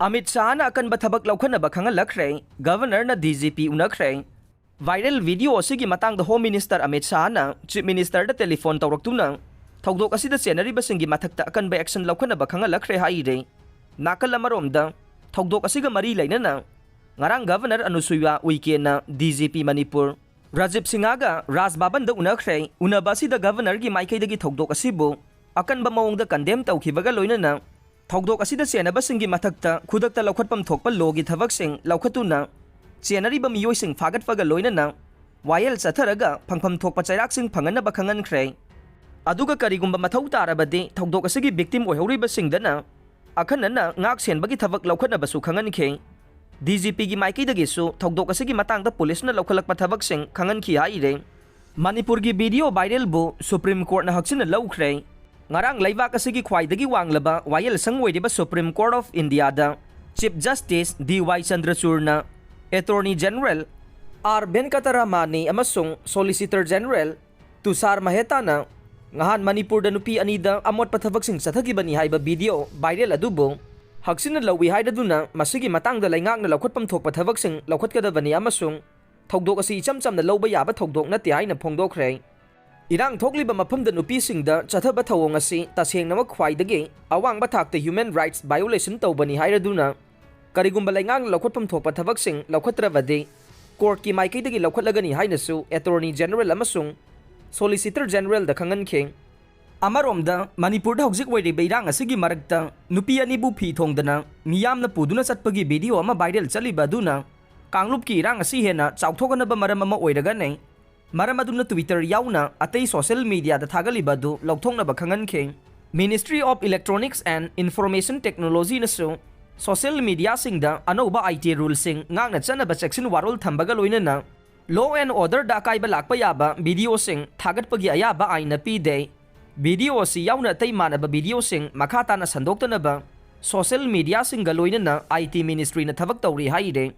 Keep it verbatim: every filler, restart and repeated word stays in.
ꯑꯃꯤꯠ ꯁꯥꯍꯅ ꯑꯀꯟꯕ ꯊꯕꯛ ꯂꯧꯈꯠꯅꯕ ꯈꯪꯍꯜꯂꯛꯈ꯭ꯔꯦ꯫ ꯒꯚꯔꯅꯔꯅ ꯗꯤ ꯖꯤ ꯄꯤ ꯎꯅꯈ꯭ꯔꯦ꯫ ꯚꯥꯏꯔꯦꯜ ꯚꯤꯗꯤꯑꯣ ꯑꯁꯤꯒꯤ ꯃꯇꯥꯡꯗ ꯍꯣꯝ ꯃꯤꯅꯤꯁꯇꯔ ꯑꯃꯤꯠ ꯁꯥꯍꯅ ꯆꯤꯐ ꯃꯤꯅꯤꯁꯇꯔꯗ ꯇꯦꯂꯤꯐꯣꯟ ꯇꯧꯔꯛꯇꯨꯅ ꯊꯧꯗꯣꯛ ꯑꯁꯤꯗ ꯆꯦꯟꯅꯔꯤꯕꯁꯤꯡꯒꯤ ꯃꯊꯛꯇ ꯑꯀꯟꯕ ꯑꯦꯛꯁꯟ ꯂꯧꯈꯠꯅꯕ ꯈꯪꯍꯜꯂꯛꯈ꯭ꯔꯦ ꯍꯥꯏꯔꯦ꯫ ꯅꯥꯀꯜ ꯑꯃꯔꯣꯝꯗ ꯊꯧꯗꯣꯛ ꯑꯁꯤꯒ ꯃꯔꯤ ꯂꯩꯅꯅ ꯉꯔꯥꯡ ꯒꯚꯔꯅꯔ ꯑꯅꯨꯁꯨꯏꯌꯥ ꯎꯏꯀꯦꯅ ꯗꯤ ꯖꯤ ꯄꯤ ꯃꯅꯤꯄꯨꯔ ꯔꯥꯖꯤꯕ ꯁꯤꯡꯍꯒ ꯔꯥꯖ ꯚꯕꯟꯗ ꯎꯅꯈ꯭ꯔꯦ꯫ ꯎꯅꯕ ꯑꯁꯤꯗ ꯒꯚꯔꯅꯔꯒꯤ ꯃꯥꯏꯀꯩꯗꯒꯤ ꯊꯧꯗꯣꯛ ꯑꯁꯤꯕꯨ ꯑꯀꯟꯕ ꯃꯑꯣꯡꯗ ꯀꯟꯗꯦꯝ ꯇꯧꯈꯤꯕꯒ ꯂꯣꯏꯅꯅ ꯊꯧꯗꯣꯛ ꯑꯁꯤꯗ ꯆꯦꯟꯅꯕꯁꯤꯡꯒꯤ ꯃꯊꯛꯇ ꯈꯨꯗꯛꯇ ꯂꯧꯈꯠꯐꯝ ꯊꯣꯛꯄ ꯂꯣꯒꯤ ꯊꯕꯛꯁꯤꯡ ꯂꯧꯈꯠꯇꯨꯅ ꯆꯦꯟꯅꯔꯤꯕ ꯃꯤꯑꯣꯏꯁꯤꯡ ꯐꯥꯒꯠꯄꯒ ꯂꯣꯏꯅꯅ ꯋꯥꯌꯦꯜ ꯆꯠꯊꯔꯒ ꯐꯪꯐꯝ ꯊꯣꯛꯄ ꯆꯩꯔꯥꯛꯁꯤꯡ ꯐꯪꯍꯟꯅꯕ ꯈꯪꯍꯟꯈ꯭ꯔꯦ꯫ ꯑꯗꯨꯒ ꯀꯔꯤꯒꯨꯝꯕ ꯃꯊꯧ ꯇꯥꯔꯕꯗꯤ ꯊꯧꯗꯣꯛ ꯑꯁꯤꯒꯤ ꯚꯤꯛꯇꯤꯝ ꯑꯣꯏꯍꯧꯔꯤꯕꯁꯤꯡꯗꯅ ꯑꯈꯟꯅꯅ ꯉꯥꯛ ꯁꯦꯟꯕꯒꯤ ꯊꯕꯛ ꯂꯧꯈꯠꯅꯕꯁꯨ ꯈꯪꯍꯟꯈꯤ꯫ ꯗꯤ ꯖꯤ ꯄꯤꯒꯤ ꯃꯥꯏꯀꯩꯗꯒꯤꯁꯨ ꯊꯧꯗꯣꯛ ꯑꯁꯤꯒꯤ ꯃꯇꯥꯡꯗ ꯄꯨꯂꯤꯁꯅ ꯂꯧꯈꯠꯂꯛꯄ ꯊꯕꯛꯁꯤꯡ ꯈꯪꯍꯟꯈꯤ ꯍꯥꯏꯔꯦ꯫ ꯃꯅꯤꯄꯨꯔꯒꯤ ꯚꯤꯗꯤꯑꯣ ꯚꯥꯏꯔꯦꯜꯕꯨ ꯁꯨꯄ꯭ꯔꯤꯝ ꯀꯣꯔꯠꯅ ꯍꯛꯆꯤꯟꯅ ꯂꯧꯈ꯭ꯔꯦ꯫ ꯉꯔꯥꯡ ꯂꯩꯕꯥꯛ ꯑꯁꯤꯒꯤ ꯈ꯭ꯋꯥꯏꯗꯒꯤ ꯋꯥꯡꯂꯕ ꯋꯥꯌꯦꯜꯁꯪ ꯑꯣꯏꯔꯤꯕ ꯁꯨꯄ꯭ꯔꯤꯝ ꯀꯣꯔꯠ ꯑꯣꯐ ꯏꯟꯗꯤꯌꯥꯗ ꯆꯤꯐ ꯖꯁꯇꯤꯁ ꯗꯤ ꯋꯥꯏ ꯆꯟꯗ꯭ꯔꯆꯨꯔꯅ ꯑꯦꯇꯣꯔꯅꯤ ꯖꯦꯅꯔꯦꯜ ꯑꯥꯔ ꯚꯦꯟꯀꯇꯔꯥꯃꯥꯅꯤ ꯑꯃꯁꯨꯡ ꯁꯣꯂꯤꯁꯤꯇꯔ ꯖꯦꯅꯔꯦꯜ ꯇꯨꯁꯥꯔ ꯃꯍꯦꯇꯥꯅ ꯉꯍꯥꯟ ꯃꯅꯤꯄꯨꯔꯗ ꯅꯨꯄꯤ ꯑꯅꯤꯗ ꯑꯃꯣꯠꯄ ꯊꯕꯛꯁꯤꯡ ꯆꯠꯊꯈꯤꯕꯅꯤ ꯍꯥꯏꯕ ꯚꯤꯗꯤꯑꯣ ꯚꯥꯏꯔꯦꯜ ꯑꯗꯨꯕꯨ ꯍꯛꯆꯤꯟꯅ ꯂꯧꯏ ꯍꯥꯏꯔꯗꯨꯅ ꯃꯁꯤꯒꯤ ꯃꯇꯥꯡꯗ ꯂꯩꯉꯥꯛꯅ ꯂꯧꯈꯠꯐꯝ ꯊꯣꯛꯄ ꯊꯕꯛꯁꯤꯡ ꯂꯧꯈꯠꯀꯗꯕꯅꯤ ꯑꯃꯁꯨꯡ ꯊꯧꯗꯣꯛ ꯑꯁꯤ ꯏꯆꯝ ꯆꯝꯅ ꯂꯧꯕ ꯌꯥꯕ ꯊꯧꯗꯣꯛ ꯅꯠꯇꯦ ꯍꯥꯏꯅ ꯐꯣꯡꯗꯣꯛꯈ꯭ꯔꯦ꯫ ꯏꯔꯥꯡ ꯊꯣꯛꯂꯤꯕ ꯃꯐꯝꯗ ꯅꯨꯄꯤꯁꯤꯡꯗ ꯆꯠꯊꯕ ꯊꯧꯑꯣꯡ ꯑꯁꯤ ꯇꯁꯦꯡꯅꯃꯛ ꯈ꯭ꯋꯥꯏꯗꯒꯤ ꯑꯋꯥꯡꯕ ꯊꯥꯛꯇ human rights violation ꯇꯧꯕꯅꯤ ꯍꯥꯏꯔꯗꯨꯅ ꯀꯔꯤꯒꯨꯝꯕ ꯂꯩꯉꯥꯛꯅ ꯂꯧꯈꯠꯐꯝ ꯊꯣꯛꯄ ꯊꯕꯛꯁꯤꯡ ꯂꯧꯈꯠꯇ꯭ꯔꯕꯗꯤ ꯀꯣꯔꯠꯀꯤ ꯃꯥꯏꯀꯩꯗꯒꯤ ꯂꯧꯈꯠꯂꯒꯅꯤ ꯍꯥꯏꯅꯁꯨ ꯑꯦꯇꯣꯔꯅꯤ ꯖꯦꯅꯔꯦꯜ ꯑꯃꯁꯨꯡ ꯁꯣꯂꯤꯁꯤꯇꯔ ꯖꯦꯅꯔꯦꯜꯗ ꯈꯪꯍꯟꯈꯤ꯫ ꯑꯃꯔꯣꯝꯗ ꯃꯅꯤꯄꯨꯔꯗ ꯍꯧꯖꯤꯛ ꯑꯣꯏꯔꯤꯕ ꯏꯔꯥꯡ ꯑꯁꯤꯒꯤ ꯃꯔꯛꯇ ꯅꯨꯄꯤ ꯑꯅꯤꯕꯨ ꯐꯤ ꯊꯣꯡꯗꯅ ꯃꯤꯌꯥꯝꯅ ꯄꯨꯗꯨꯅ ꯆꯠꯄꯒꯤ ꯚꯤꯗꯤꯑꯣ ꯑꯃ ꯚꯥꯏꯔꯦꯜ ꯆꯠꯂꯤꯕ ꯑꯗꯨꯅ ꯀꯥꯡꯂꯨꯞꯀꯤ ꯏꯔꯥꯡ ꯑꯁꯤ ꯍꯦꯟꯅ ꯆꯥꯎꯊꯣꯛꯍꯟꯅꯕ ꯃꯔꯝ ꯑꯃ ꯑꯣꯏꯔꯒꯅꯤ꯫ ꯃꯔꯝ ꯑꯗꯨꯅ Twitter ꯌꯥꯎꯅ ꯑꯇꯩ ꯁꯣꯁꯤꯌꯦꯜ ꯃꯤꯗꯤꯌꯥꯗ ꯊꯥꯒꯠꯂꯤꯕ ꯑꯗꯨ ꯂꯧꯊꯣꯛꯅꯕ ꯈꯪꯍꯟꯈꯤ꯫ Ministry of Electronics and Information Technologyꯅꯁꯨ ꯁꯣꯁꯤꯌꯦꯜ ꯃꯤꯗꯤꯌꯥꯁꯤꯡꯗ ꯑꯅꯧꯕ ꯑꯥꯏ ꯇꯤ ꯔꯨꯜꯁꯤꯡ ꯉꯥꯛꯅ ꯆꯠꯅꯕ ꯆꯦꯛꯁꯤꯟ ꯋꯥꯔꯣꯜ ꯊꯝꯕꯒ ꯂꯣꯏꯅꯅ law and orderꯗ ꯑꯀꯥꯏꯕ ꯂꯥꯛꯄ ꯌꯥꯕ ꯚꯤꯗꯤꯑꯣꯁꯤꯡ ꯊꯥꯒꯠꯄꯒꯤ ꯑꯌꯥꯕ ꯑꯥꯏꯟꯅ ꯄꯤꯗꯦ꯫ ꯚꯤꯗꯤꯑꯣ ꯑꯁꯤ ꯌꯥꯎꯅ ꯑꯇꯩ ꯃꯥꯟꯅꯕ ꯚꯤꯗꯤꯑꯣꯁꯤꯡ ꯃꯈꯥ ꯇꯥꯅ ꯁꯟꯗꯣꯛꯇꯅꯕ ꯁꯣꯁꯤꯌꯦꯜ ꯃꯤꯗꯤꯌꯥꯁꯤꯡꯒ ꯂꯣꯏꯅꯅ ꯑꯥꯏ ꯇꯤ ꯃꯤꯅꯤꯁꯇ꯭ꯔꯤꯅ ꯊꯕꯛ ꯇꯧꯔꯤ ꯍꯥꯏꯔꯦ꯫